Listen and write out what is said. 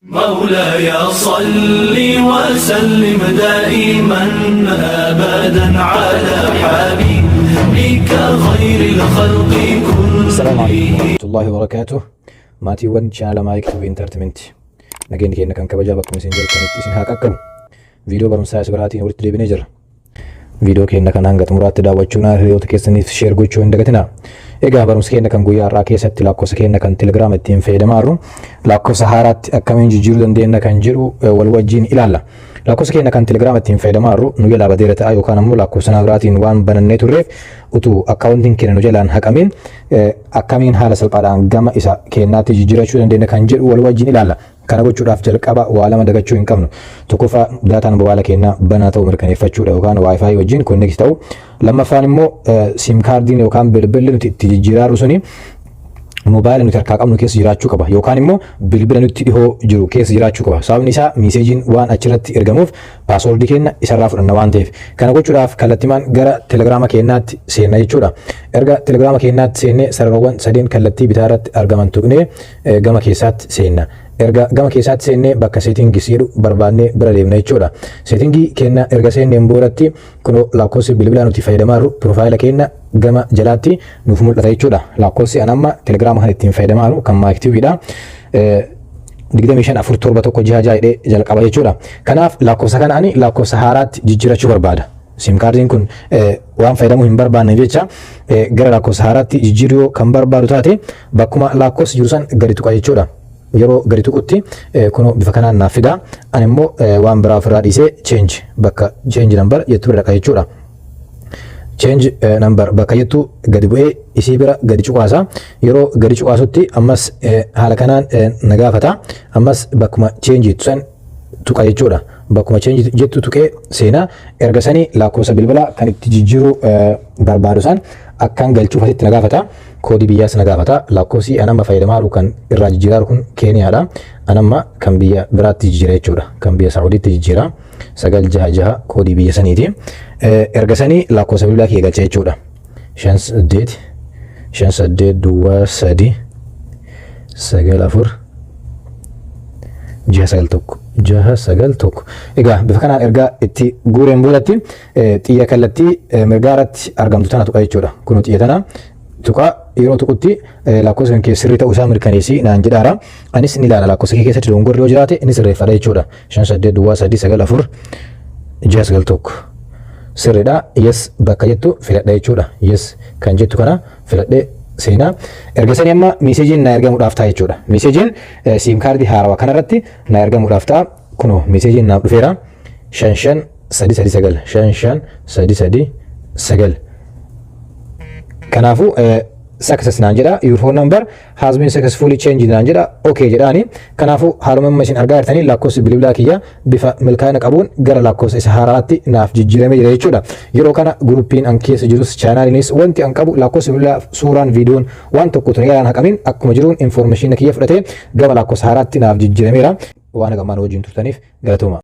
مولاي صل وسلم دائما ابدا على حبيبك خير الخلق السلام عليكم كلهم. ورحمة الله وبركاته. Maatiiwwan chaanala Maayik TV Entertainment, nageenyi keenya kan kabajaa bakkuma isin jirtanitti isin haa qaqqabu. Viidiyoo barumsaa isa biraatiin walitti deebinee jirra. Viidiyoo keenya kana hanga xumuraatti daawwachuun hiriyoota keessaniif share gochuu hin dagatinaa. Egaa barumsa keenya kan guyyaa har'aa keessatti lakkoofsa keenya kan Telegiraama ittiin fayyadamaa jirru lakkoofsa haaraatti akkamiin jijjiiruu dandeenya kan jedhu wal wajjin ilaalla. Lakkoofsa keenya kan Telegiraama ittiin fayyadamaa jirru nu jalaa badeera ta'a yookaan ammoo lakkoofsa nama biraatiin waan banannee turreef utuu akkaawuntiin keenya nu jalaan haqamiin akkamiin haala salphaadhaan gama isa keenyaatti jijjiirachuu dandeenya kan jedhu wal wajjin ilaalla. Kana gochuudhaaf jalqaba waa lama dagachuu hin qabnu. Tokkoffaa, daataan mobaayila keenyaa banaa ta'uu mirkaneeffachuudha yookaan WiFi wajjin connect ta'u. Lammaffaan immoo SIM kaardiin yookaan bilbilli nuti itti jijjiiraa jirru suni mobaayila nuti harkaa qabnu keessa jiraachuu qaba yookaan immoo bilbila nutti dhihoo jiru keessa jiraachuu qaba. Sababni isaa miiseejiin waan achirratti ergamuuf paaswoordii keenya isarraa fudhanna waan ta'eef. Kana gochuudhaaf kallattimaan gara Telegiraama keenyaatti seenna jechuudha. Erga Telegiraama keenyaatti seennee sararawwan sadeen kallattii bitaa irratti argaman tuqnee gama keessaatti seenna. Erga gama keessaatti seennee bakka settings jedhu barbaannee bira deemna jechuudha. Seetingii keenya erga seenneen boodatti kunoo lakkoofsi bilbilaa nuti fayyadamaa jirru piroofaayila keenya gama jalaatti nuuf mul'ata jechuudha. Lakkoofsi an amma Telegiraama kan ittiin fayyadamaa jiru kan Maayik TVdha. 25 4 7 1 6 6 jedhee jalqaba jechuudha. Kanaaf lakkoofsa kana ani lakkoofsa haaraatti jijjiirachuu barbaada. SIM kaardiin kun waan fayyadamuu hin barbaanneef jecha gara lakkoofsa haaraatti jijjiiruu kan barbaadu taate bakkuma lakkoofsi jiru san gadi tuqa jechuudha. Yeroo gadi tuqutti kunoo bifa kanaan naaf fida. Ani immoo waan biraa ofirraa dhiisee change, bakka change number jettu bira dhaqa jechuudha. Change number bakka jettu gadi bu'ee isii bira gadi cuqaasa. Yeroo gadi cuqaasutti ammas haala kanaan na gaafata. Ammas bakkuma change jettu san tuqa jechuudha. Bakkuma change jettu tuqee seenaa. Erga sanii lakkoofsa bilbilaa kan itti jijjiiruu barbaadu san akkan galchuuf asitti na gaafata. Koodii biyyaas na gaafata. Lakkoofsi an amma fayyadamaa jiru kan irraa jijjiiraa jiru kun Keeniyaadha. An amma kan biyya biraatti jijjiira jechuudha. Kan biyya Saawudiitti jijjiira. 966 koodii biyya saniiti. Erga sanii lakkoofsa bilbilaa kiyya galcha jechuudha. 58 58 03 94 691 691. Egaa bifa kanaan ergaa itti guureen boodatti xiyya kallattii mirgaa irratti argamtu tana tuqa jechuudha. Kun xiyya tana tuqa. Yeroo tuqutti lakkoofsa kan kee sirrii ta'uu isaa mirkaneessii naan jedhaara. Anis ni ilaala, lakkoofsa kee keessatti dogongorri yoo jiraate inni sirreeffadha jechuudha. 58 03 94 691 sirriidha. Yes bakka jettu filadha jechuudha. Yes kan jettu kana filadhee seenaa. Erga sanii amma miiseejiin na ergamuudhaaf ta'a jechuudha. Miiseejiin SIM kaardii haarawaa kanarratti na ergamuudhaaf ta'a. Kunoo miiseejiin naaf dhufeera. 55339, 55339. Kanaafuu success naan jedha. Your phone number has been successfully changed naan jedha. Okay jedhaani. Kanaafuu haaluma amma isin argaa jirtanii lakkoofsi bilbilaa kiyya bifa milkaa'ina qabuun gara lakkoofsa isa haaraatti naaf jijjiiramee jira jechuudha. Yeroo kana guruppiin an keessa jirus, chaanaaliinis, wanti an qabu, lakkoofsi bilbilaa, suuraan, viidiyoon waan tokko tun yaadaan haqamin akkuma jiruun information kiyya fudhatee gama lakkoofsa haaraatti naaf jijjiirameera. Waan hagammaan wajjin turtaniif galatooma.